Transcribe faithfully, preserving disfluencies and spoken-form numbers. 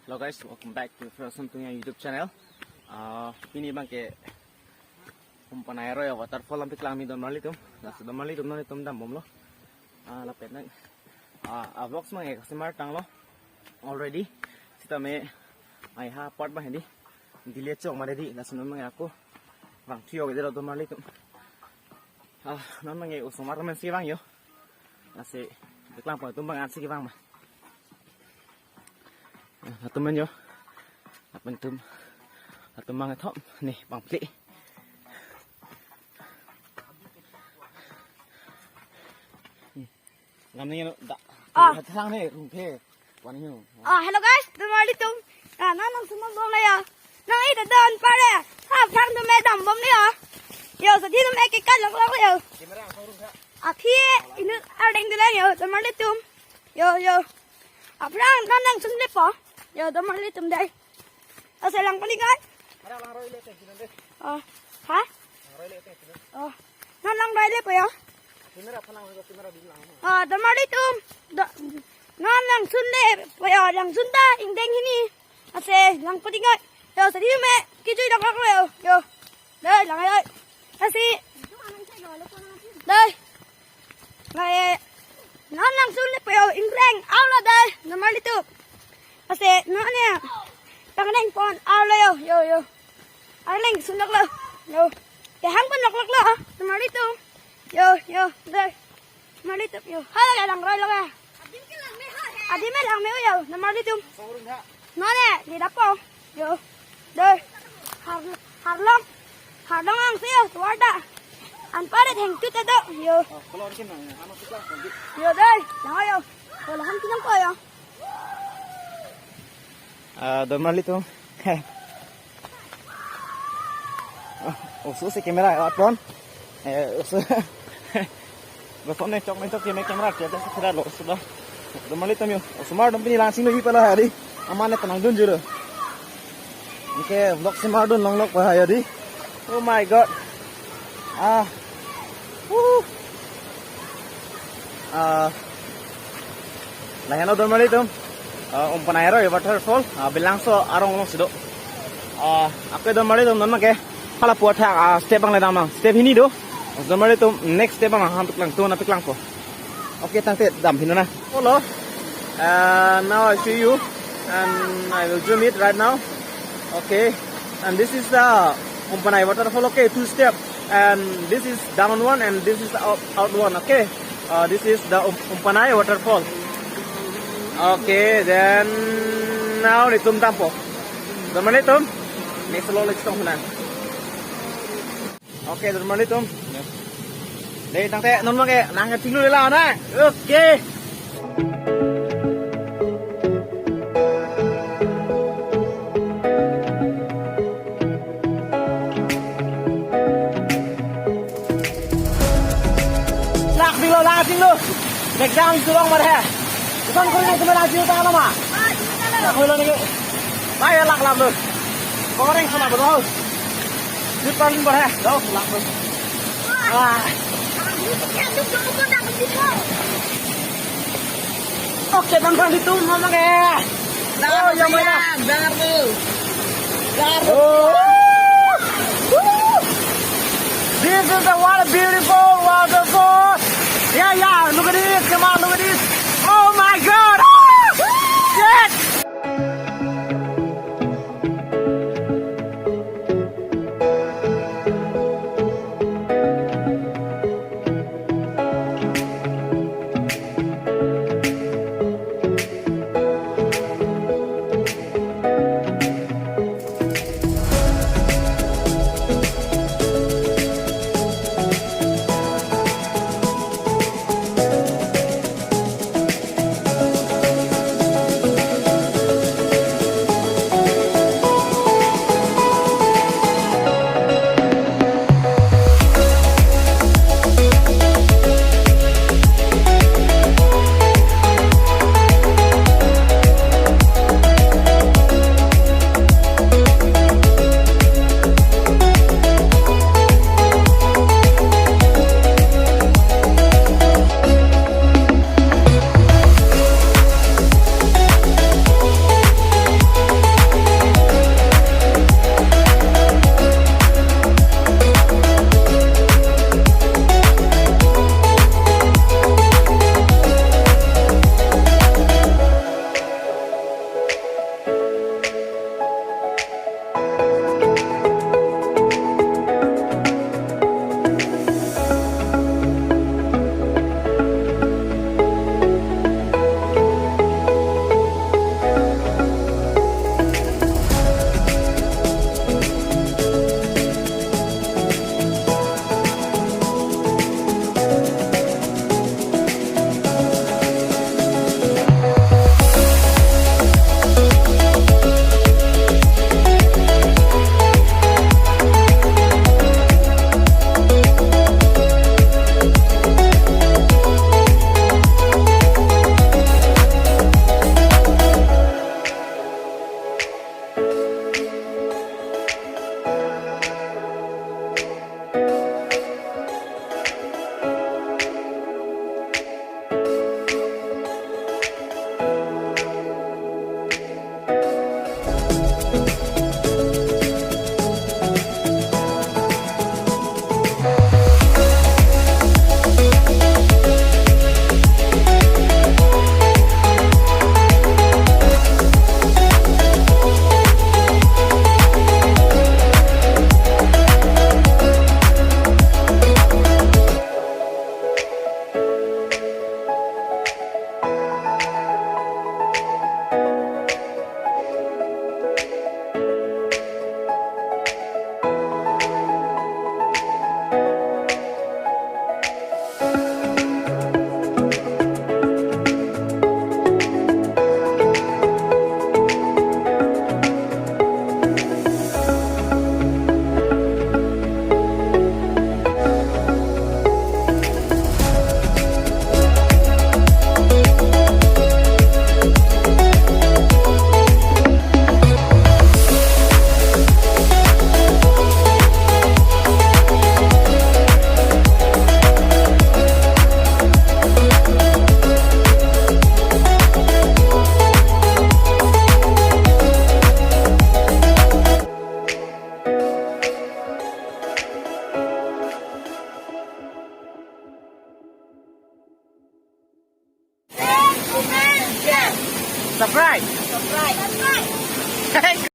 Hello guys, welcome back to Frozen Tunya YouTube channel. Ah, pini abang ke Umpanai aroi waterfall alam paklang mi donmarlitum. Laso donmarlitum non itum dambomlo. Ah, lapen nang, ah, ah, vlogs abang ke kasemar tanglo already. Sitame ai ha part abang hedi delay chok ma hedi. Laso non abang ke ako vangthu-ok dolo donmarlitum. Ah, non abang ke osomar amen si vang yo. Lasi paklangpo, atum abang ansi kevang ma. Ah, atum amen yo. Atum atum. Atum abang kethom. Ne, bang pli. Ngam ne da. Ah. Thang ne, rung phe. Wan yu. Ah, hello guys, donmarlitum. Ah, non nangsun longle yo. Nang ita don pare. Ha, aphrang atum me dambomle yo. Yo, sadi atum me kekat loklok yo. Camera ang rung phe. Aphi inut ardeng dolang yo, donmarlitum. Yo, yo. Aphrang non nangsunlepo. Yo, donmarlitum dei. Ase lang pali kai. Ada lang roi le te kinan de. Oh. Ha? Lang roi le te kinan. Oh. Non langroilepo yo. Camera pha lang, camera dim lang. Oh, donmarlitum. Do, non nangsunlepo yo, langsun ta ingdeng hini. Ase lang pali kai. Yo, sadi me kijui loklok yo. Yo. Dei, lang dei. Lasi. Dei. Dei. Non nangsunlepo yo, ingreng arlo dei, donmarlitum. Lasi, non ne. Pangreng pon arlo yo, yo, yo. Arleng sunloklo. Yo. Kehang pon lokloklo, donmarlitum. Yo, yo, dei. Donmarlitum yo. Hala ke langroilo ke. Adim ke langme ho he. Adim me langme yo, donmarlitum. Song rung ha. Non ne, di dapo. Yo. Dei. Har, harlong. Harlong angse yo, tovar ta. Anpar thengtu ta do. Yo. Oh, kalau orang kenal, ano sih, Kak? Yo, dei. Lang yo. Kalau han kinang ko yo. Ah, donmarlitum. Oh, oso si camera, ah, pon. Eh, oso. Lo phone ne chok ne chok ke me camera ke ta camera lo oso do. Donmarlitum yo. Osomar atum pini langchinglo ipala hari. Aman ne tanang dun juro. Anke vlog semar dun longlok pa hari. Oh my God. Ah. Woo. Ah, lahenlo donmarlitum. Ah, Umpanai aroi waterfall. Ah, Belangso arong alongsi do. Ah, ako donmarlitum non abang ke. Hala puat ha, ah, step abang le dam abang. Step hini do. Donmarlitum next step abang han paklangthu, na paklangpo. Okay, tangte dam hini na. Hello. Uh, now I see you. And I will zoom it right now. Okay. And this is the Umpanai waterfall. Okay, two step. And this is down one and this is out, out one. Okay. Uh, this is the Um-, Umpanai waterfall. Okay, then now netum dampo. Donmarlitum. Next lo, let's go. Okay, donmarlitum. Dei, tangte non abang ke nangchinglu le la na. Okay. Langchinglo, langchinglo. Mek dam isi along mar he. Ikan kori na cuma langching ta lo ma. Langchinglo ne ke. Bai, lak lak lo. Goreng sama betul. Di paling bar he. Lo, lak lo. Wah. Okay, donmarlitum, mama ke. Oh, yang mana? Daru. Daru. Oh. Woo! This is the, what a beautiful waterfall. Yeah, yeah, look at this. Come on, look at this. Oh my God. Ah! Shit. Subscribe. Subscribe.